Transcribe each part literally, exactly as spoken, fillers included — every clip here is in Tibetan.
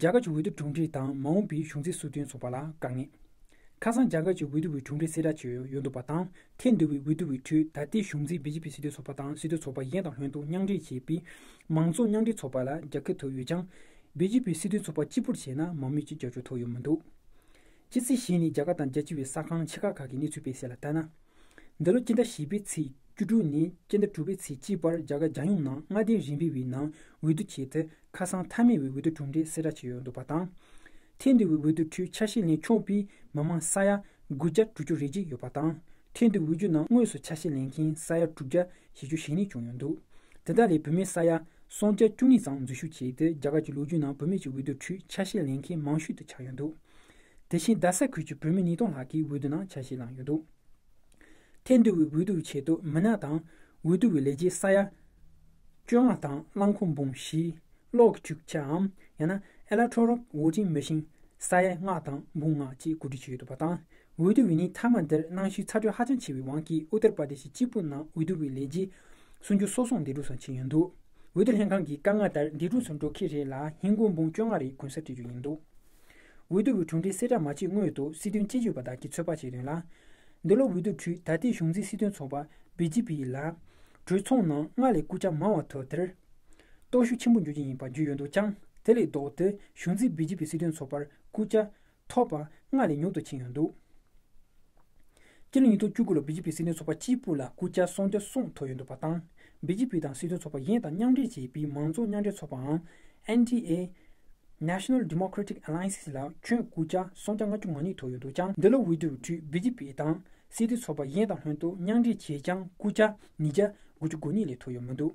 རྒྱ་གར་གྱི་འོས་བསྡུ་གྲུབ་འབྲས་དང་མ་འོངས་པའི་གཞུང་འཛིན་སྲིད་དོན་ཚོགས་པ་ལ་དཀའ་ངལ། ཁ་སང་རྒྱ་གར་གྱི་འོས་བསྡུ་བའི་གྲུབ་འབྲས་གསལ་བསྒྲགས་བྱས་ཡོད་འདུག་པ་དང་། ཐེངས་འདི་བའི་འོས་བསྡུ་བའི་ཁྲོད་ད་ལྟའི་གཞུང་འཛིན་བི་ཇེ་པི་སྲིད་དོན་ཚོགས་པ་དང་སྲིད་དོན་ཚོགས་པ་གཞན་དང་ལྷན་དུ་མཉམ་འབྲེལ་བྱས་པའི་མང་གཙོ་མཉམ་འབྲེལ་ཚོགས་པ་ལ་རྒྱལ་ཁ་ཐོབ་ཡོད་ཀྱང་། བི་ཇེ་པི་སྲིད་དོན་ཚོགས་པ་གཅིག་པུར་བྱས་ན་མང་མོས་ཀྱི་རྒྱབ་སྐྱོར་ཐོབ་ཡོད་མི་འདུག་ཕྱི་ཚེས་བཞི་ཉིན་རྒྱ་གར་དང་རྒྱལ་སྤྱི་བའི་གསར་ཁང་ཆེ་ཁག་ཁག་གི་གནས་ཚུལ་སྤེལ་གསལ་ལ་ལྟར་ན། འདི་ལོ་སྤྱི་ཟླ་བཞི་པའི་ཚེས་བཅུ་དྲུག་ནས་སྤྱི་ཟླ་དྲུག་པའི་ཚེས་གཅིག་བར་རྒྱ་གར་རྒྱལ་ཡོངས་ནང་མངའ་སྡེ་རིམ་པའི་བའི་ནང་འོས་བསྡུ་ཆེད་དུ་ཁ་སང་མཐའ་མའི་བའི་འོས་བསྡུ་གྲུབ་འབྲས་གསལ་བསྒྲགས་བྱས་ཡོད་འདུག་པ་དང་། ཐེངས་འདིའི་འོས་བསྡུ་ཁྲོད་ཆ་ཤས་ལེན་ཆོག་པའི་མི་མང་ས་ཡ་དགུ་བརྒྱ་དྲུག་ཅུ་རེ་གཅིག་ཡོད་པ་དང་། ཐེངས་འདིའི་འོས་བསྡུ་ནང་དངོས་སུ་ཆ་ཤས་ལེན་མཁན་ས་ཡ་དྲུག་བརྒྱ་བཞི་བཅུ་ཞེ་གཉིས་བྱུང་ཡོད་འདུག་དེ་དག་ལས་བུད་མེད་ས་ཡ་སུམ་བརྒྱ་བཅུ་གཉིས་ཙམ་འཛུལ་ཞུགས་བྱས་ཏེ། རྒྱ་གར་གྱི་ལོ་རྒྱུས་ནང་བུད་མེད་ཀྱི་འོས་བསྡུ་ཁྲོད་ཆ་ཤས་ལེན་མཁན་མང་ཤོས་དུ་ཆགས་ཡོད་འདུག་དེ་བཞིན་རྡ་ས་ཁུལ་གྱི་བུད་མེད་ཉིས་སྟོང་ལྷག་གིས་འོས་བསྡུ་ནང་ཆ་ཤས་བླངས་ཡོད་འདུག་ཐེངས་འདི་བའི་འོས་བསྡུ་བའི་ཆེད་དུ་མི་སྣ་དང་འོས་བསྡུ་བའི་ལས་བྱེད་ས་ཡ་བཅོ་ལྔ་དང་རླངས་འཁོར་འབུམ་བཞི། གློག་གི་འཕྲུལ་ཆའམ་ཡང་ན་Electronic Voting Machine ས་ཡ་ལྔ་དང་འབུམ་ལྔ་བཅས་གོ་སྒྲིག་བྱས་ཡོད་འདུག་པ་དང་། འོས་བསྡུ་བའི་ཉིན་མཐའ་མ་འདིར་གནམ་གཤིས་ཚ་དྲོད་ཧ་ཅང་ཆེ་བའི་དབང་གིས་ཨུ་ཏར་པར་དེ་ཤི་གཅིག་པུ་ནང་འོས་བསྡུ་བའི་ལས་བྱེད་སུམ་ཅུ་སོ་གསུམ་འདས་གྲོངས་སུ་ཕྱིན་ཡོད་འདུག་འོས་བསྡུ་ལྷན་ཁང་གི་དཀའ་ངལ་ལྟར་འདས་གྲོངས་སུ་འགྲོ་མཁན་རེ་ལ་ཧིན་སྒོར་འབུམ་བཅོ་ལྔ་རེའི་གུན་གསབ་སྤྲད་རྒྱུ་ཡིན་འདུག་འོས་བསྡུ་བའི་གྲུབ་འབྲས་གསལ་བསྒྲགས་མ་བྱས་སྔོན་དུ་སྲིད་དོན་དཔྱད་ཞིབ་པ་དག་གིས་ཚོད་དཔག་བྱས་དོན་ལ། འདི་ལོ་འོས་བསྡུ་ཁྲོད་ད་ལྟའི་གཞུང་འཛིན་སྲིད་དོན་ཚོགས་པ་བི་ཇེ་པི་ལ་གྲོས་ཚོགས་ནང་སྔར་ལས་སྐུལ་ལྕག་མང་བ་ཐོབ་དེར་སྟོབས་ཤུགས་ཆེན་པོ་འབྱུང་རྒྱུ་ཡིན་པ་བརྗོད་ཡོད་འདུག་ཀྱང་། དེ་ལས་ལྡོག་སྟེ་གཞུང་འཛིན་བི་ཇེ་པི་སྲིད་དོན་ཚོགས་པར་སྐུལ་ལྕག་ཐོབ་པ་སྔར་ལས་ཉུང་དུ་ཕྱིན་ཡོད་འདུག་སྤྱི་ལོ་ཉིས་སྟོང་བཅུ་དགུ་ལོར་བི་ཇེ་པི་སྲིད་དོན་ཚོགས་པ་གཅིག་པུ་ལ་སྐུལ་ལྕག་སུམ་བརྒྱ་གསུམ་ཐོབ་ཡོད་འདུག་པ་དང་། བི་ཇེ་པི་དང་སྲིད་དོན་ཚོགས་པ་གཞན་དང་མཉམ་འབྲེལ་བྱས་པའི་མང་གཙོ་མཉམ་འབྲེལ་ཚོགས་པའམ་ཨེན་ཌི་ཨེ། National Democratic Alliance ལ་ཁྱོན་སྐུལ་ལྕག་སུམ་བརྒྱ་ལྔ་བཅུ་ང་གཉིས་ཐོབ་ཡོད་འདུག་ཀྱང་། འདི་ལོ་འོས་བསྡུའི་ཁྲོད་བི་ཇེ་པི་དང་སྲིད་དོན་ཚོགས་པ་གཞན་དང་ལྷན་དུ་མཉམ་འབྲེལ་བྱས་ཀྱང་སྐུལ་ལྕག་ཉིས་བརྒྱ་དགུ་བཅུ་གོ་གཉིས་ལས་ཐོབ་ཡོད་མི་འདུག་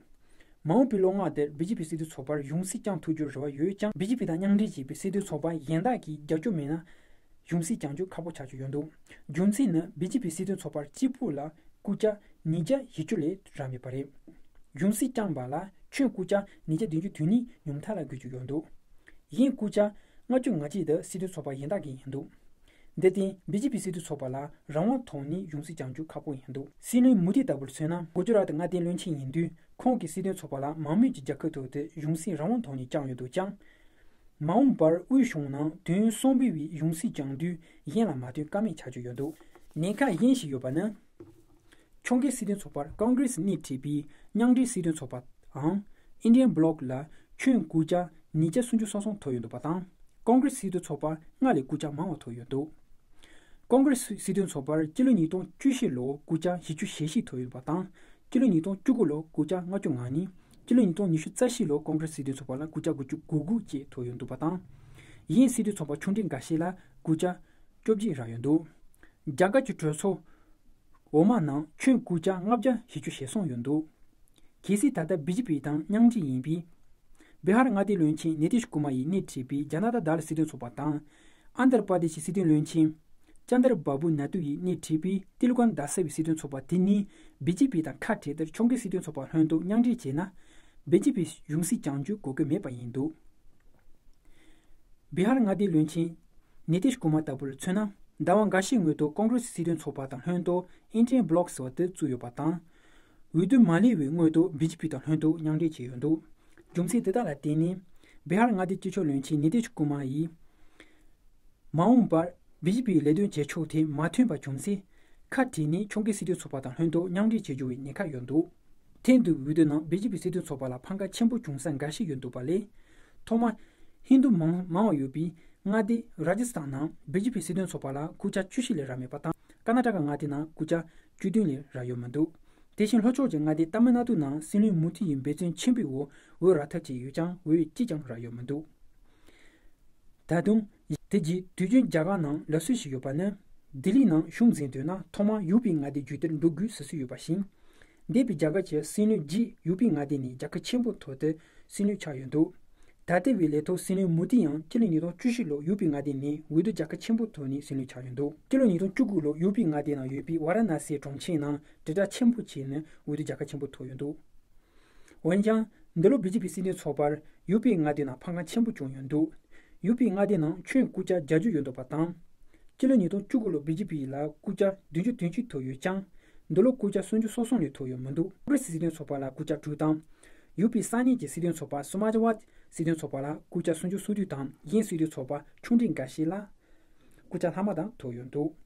མ་འོངས་པའི་ལོ་ལྔ་དེར་བི་ཇེ་པི་སྲིད་དོན་ཚོགས་པར་གཞུང་སྲིད་བསྐྱངས་ཐུབ་རྒྱུར་རེ་བ་ཡོད་ཀྱང་། བི་ཇེ་པི་དང་མཉམ་འབྲེལ་བྱས་པའི་སྲིད་དོན་ཚོགས་པ་གཞན་དག་གིས་རྒྱབ་སྐྱོར་མེད་ན། གཞུང་སྲིད་བསྐྱང་རྒྱུ་ཁག་པོ་ཆགས་ཀྱི་ཡོད་འདུག་རྒྱུ་མཚན་ནི་བི་ཇེ་པི་སྲིད་དོན་ཚོགས་པར་གཅིག་པུ་ལ་སྐུལ་ལྕག་ཉིས་བརྒྱ་བཞི་བཅུ་ལས་རག་མེད་པ་རེད། གཞུང་སྲིད་བསྐྱངས་པ་ལ་ཁྱོན་སྐུལ་ལྕག་ཉིས་བརྒྱ་བདུན་ཅུ་དོན་གཉིས་ཉུང་མཐའ་ལ་དགོས་ཀྱི་ཡོད་འདུག་གཞན་སྐུལ་ལྕག་ལྔ་བཅུ་ང་གཅིག་དེ་སྲིད་དོན་ཚོགས་པ་གཞན་དག་གི་ཡིན་འདུག་འདི་སྟེང་བི་ཇེ་པི་སྲིད་དོན་ཚོགས་པ་ལ་རང་དབང་ཐོག་ནས་གཞུང་སྲིད་བསྐྱང་རྒྱུ་ཁག་པོ་ཡིན་འདུག་སྲིད་བློན་མོ་དི་ལྟ་བུར་མཚོན་ན། གུ་ཇུ་རཱཏ་མངའ་སྡེའི་བློན་ཆེན་ཡིན་དུས་ཁོང་གིས་སྲིད་དོན་ཚོགས་པ་ལ་མང་མོས་ཀྱི་རྒྱལ་ཁ་ཐོབ་སྟེ་གཞུང་སྲིད་རང་དབང་ཐོག་ནས་བསྐྱངས་ཡོད་འདུག་ཀྱང་། མ་འོངས་པར་དབུས་གཞུང་ནང་དོན་གསུམ་པའི་བའི་གཞུང་སྲིད་བསྐྱང་དུས་གཞན་ལ་མ་ཐོན་ཀ་མེད་ཆགས་ཀྱི་ཡོད་འདུག་གནད་འགག་གཞན་ཞིག་ཡོད་པ་ནི། ཁྱོད་ཀྱི་སྲིད་དོན་ཚོགས་པར་ཀོང་ཀྲེས་སྣེ་ཁྲིད་པའི་མཉམ་འབྲེལ་སྲིད་དོན་ཚོགས་པའམ་Indian Bloc ལ་ཁྱོན་སྐུལ་ལྕག་ཉིས་བརྒྱ་སུམ་ཅུ་སོ་གསུམ་ཐོབ་ཡོད་འདུག་པ་དང་། ཀོང་ཀྲེས་སྲིད་དོན་ཚོགས་པ་སྔར་ལས་སྐུལ་ལྕག་མང་བ་ཐོབ་ཡོད་འདུག་ཀོང་ཀྲེས་སྲིད་དོན་ཚོགས་པར་སྤྱི་ལོ་ཉིས་སྟོང་བཅུ་བཞི་ལོར་སྐུལ་ལྕག་བཞི་བཅུ་ཞེ་བཞི་ཐོབ་ཡོད་པ་དང་། སྤྱི་ལོ་ཉིས་སྟོང་བཅུ་དགུ་ལོར་སྐུལ་ལྕག་ལྔ་བཅུ་ང་གཉིས། སྤྱི་ལོ་ཉིས་སྟོང་ཉི་ཤུ་རྩ་བཞི་ལོར་ཀོང་ཀྲེས་སྲིད་དོན་ཚོགས་པ་ལ་སྐུལ་ལྕག་དགུ་བཅུ་གོ་དགུ་བཅས་ཐོབ་ཡོད་འདུག་པ་དང་། གཞན་སྲིད་དོན་ཚོགས་པ་ཆུང་གྲས་འགའ་ཤས་ལ་སྐུལ་ལྕག་བཅོ་བརྒྱད་རག་ཡོད་འདུག་རྒྱ་གར་གྱི་གྲོས་ཚོགས་འོག་མ་ནང་ཁྱོན་སྐུལ་ལྕག་ལྔ་བརྒྱ་བཞི་བཅུ་ཞེ་གསུམ་ཡོད་འདུག་གལ་སྲིད་ད་ལྟ་བི་ཇེ་པི་དང་མཉམ་འབྲེལ་ཡིན་པའི་བི་ཧར་མངའ་སྡེའི་བློན་ཆེན་ནི་ཏིཤ་ཀུ་མར་ཡིས་སྣེ་ཁྲིད་པའི་ཇ་ན་ཏ་དལ་སྲིད་དོན་ཚོགས་པ་དང་། ཨན་དར་པར་དེ་ཤི་སྲིད་དོན་བློན་ཆེན་ཅན་དར་བ་བུ་ནཱ་ཏུ་ཡིས་སྣེ་ཁྲིད་པའི་ཏི་ལི་ཀོན་དཱ་ས་བའི་སྲིད་དོན་ཚོགས་པ་དེ་གཉིས་བི་ཇེ་པི་དང་ཁ་བྲལ་དེར་ཁྱོད་ཀྱི་སྲིད་དོན་ཚོགས་པ་ལྷན་དུ་མཉམ་འབྲེལ་བྱས་ན། བི་ཇེ་པི་གཞུང་སྲིད་བསྐྱང་རྒྱུའི་གོ་སྐབས་མེད་པ་ཡིན་འདུག་བི་ཧར་མངའ་སྡེའི་བློན་ཆེན་ནི་ཏིཤ་ཀུ་མར་ལྟ་བུར་མཚོན་ན། ཟླ་བ་འགའ་ཤས་སྔོན་དུ་ཀོང་ཀྲེས་སྲིད་དོན་ཚོགས་པ་དང་ལྷན་དུ་Indian Bloc ཟེར་བ་དེ་བཙུགས་ཡོད་པ་དང་། འོས་བསྡུ་མ་ལུས་པའི་སྔོན་དུ་བི་ཇེ་པི་དང་ལྷན་དུ་མཉམ་འབྲེལ་བྱས་ཡོད་འདུག་རྒྱུ་མཚན་དེ་དག་ལ་བརྟེན་ནས། བི་ཧར་མངའ་སྡེའི་སྤྱི་ཁྱབ་བློན་ཆེན་ནི་ཏིཤ་ཀུ་མར་ཡིས། མ་འོངས་པར་བི་ཇེ་པིའི་ལས་དོན་བྱེད་ཕྱོགས་དེ་མ་ཐོན་པ་བྱུང་ཚེ། ཁ་བྲལ་ནས་ཁྱོད་ཀྱི་སྲིད་དོན་ཚོགས་པ་དང་ལྷན་དུ་མཉམ་འབྲེལ་བྱེད་རྒྱུ་བའི་ཉེན་ཁ་ཡོད་འདུག་ཐེངས་འདིའི་འོས་བསྡུ་ནང་བི་ཇེ་པི་སྲིད་དོན་ཚོགས་པ་ལ་ཕམ་ཁ་ཆེན་པོ་བྱུང་ས་འགའ་ཞིག་ཡོད་འདུག་པ་ལས། ཐོག་མར་ཧིན་རྡུ་མང་མང་བ་ཡོད་པའི་མངའ་སྡེ་རཱ་ཇི་སི་ཐན་ནང་བི་ཇེ་པི་སྲིད་དོན་ཚོགས་པ་ལ་སྐུལ་ལྕག་བཅུ་བཞི་ལས་རག་མེད་པ་དང་། ཀར་ན་ཊ་ཀ་མངའ་སྡེ་ནང་སྐུལ་ལྕག་བཅུ་བདུན་ལས་རག་ཡོད་མི་འདུག་དེ་བཞིན་ལྷོ་ཕྱོགས་ཀྱི་མངའ་སྡེ་ཏཱ་མིལ་ནཱ་ཏུ་ནང་སྲིད་བློན་མོ་དྷི་ཡི་འབད་བརྩོན་ཆེན་པོའི་འོག་འོས་རག་ཐབས་བྱས་ཡོད་ཀྱང་འོས་གཅིག་ཀྱང་རག་ཡོད་མི་འདུག་ད་དུང་། དེ་རྗེས་དུས་རྒྱུན་རྒྱ་གར་ནང་ལབ་སྲོལ་ཞིག་ཡོད་པ་ནི། ལྡི་ལི་ནང་གཞུང་འཛིན་འདོད་ན་ཐོག་མར་ཡུ་པི་མངའ་སྡེའི་རྒྱུད་དེར་འགྲོ་དགོས་ཟེར་སྲོལ་ཡོད་པ་བཞིན། འདས་པའི་རྒྱ་གར་གྱི་སྲིད་བློན་བརྒྱད་ཡུ་པི་མངའ་སྡེ་ནས་རྒྱལ་ཁ་ཆེན་པོ་ཐོབ་སྟེ་སྲིད་བློན་ཆགས་ཡོད་འདུག་ད་ལྟའི་བའི་ལས་ཐོག་སྲིད་བློན་མོ་དྷི་ཡང་སྤྱི་ལོ་ཉིས་སྟོང་བཅུ་བཞི་ལོར་ཡུ་པི་མངའ་སྡེ་ནས་འོས་བསྡུ་རྒྱལ་ཁ་ཆེན་པོ་ཐོབ་ནས་སྲིད་བློན་ཆགས་ཡོད་འདུག་སྤྱི་ལོ་ཉིས་སྟོང་བཅུ་དགུ་ལོར་ཡུ་པི་མངའ་སྡེ་ནང་ཡོད་པའི་ཝཱ་ར་ཎ་སིའི་གྲོང་ཁྱེར་ནང་དྲིལ་བསྒྲགས་ཆེན་པོ་བྱས་ནས་འོས་བསྡུ་རྒྱལ་ཁ་ཆེན་པོ་ཐོབ་ཡོད་འདུག་འོན་ཀྱང་། འདི་ལོ་བི་ཇེ་པི་སྲིད་དོན་ཚོགས་པར་ཡུ་པི་མངའ་སྡེ་ནང་ཕམ་ཁ་ཆེན་པོ་བྱུང་ཡོད་འདུག་ཡུ་པི་མངའ་སྡེ་ནང་ཁྱོན་སྐུལ་ལྕག་བརྒྱད་ཅུ་ཡོད་འདུག་པ་དང་། སྤྱི་ལོ་ཉིས་སྟོང་བཅུ་དགུ་ལོར་བི་ཇེ་པི་ལ་སྐུལ་ལྕག་བདུན་ཅུ་དོན་གཅིག་ཐོབ་ཡོད་ཀྱང་། འདི་ལོ་སྐུལ་ལྕག་སུམ་ཅུ་སོ་གསུམ་ལས་ཐོབ་ཡོད་མི་འདུག་ཀོང་ཀྲེས་སྲིད་དོན་ཚོགས་པ་ལ་སྐུལ་ལྕག་དྲུག་དང་། ཡུ་པི་ས་གནས་ཀྱི་སྲིད་དོན་ཚོགས་པ་སུ་མ་ཇ་ཝ་སྲིད་དོན་ཚོགས་པ་ལ་སྐུ་ཕྱྭ་སུམ་ཅུ་སོ་བདུན་དང་། གཞན་སྲིད་དོན་ཚོགས་པ་ཆུང་འབྲིང་འགའ་ཞིག་ལ་སྐུ་ཕྱྭ་ལྷག་མ་དང་ཐོབ་ཡོད་འདུག།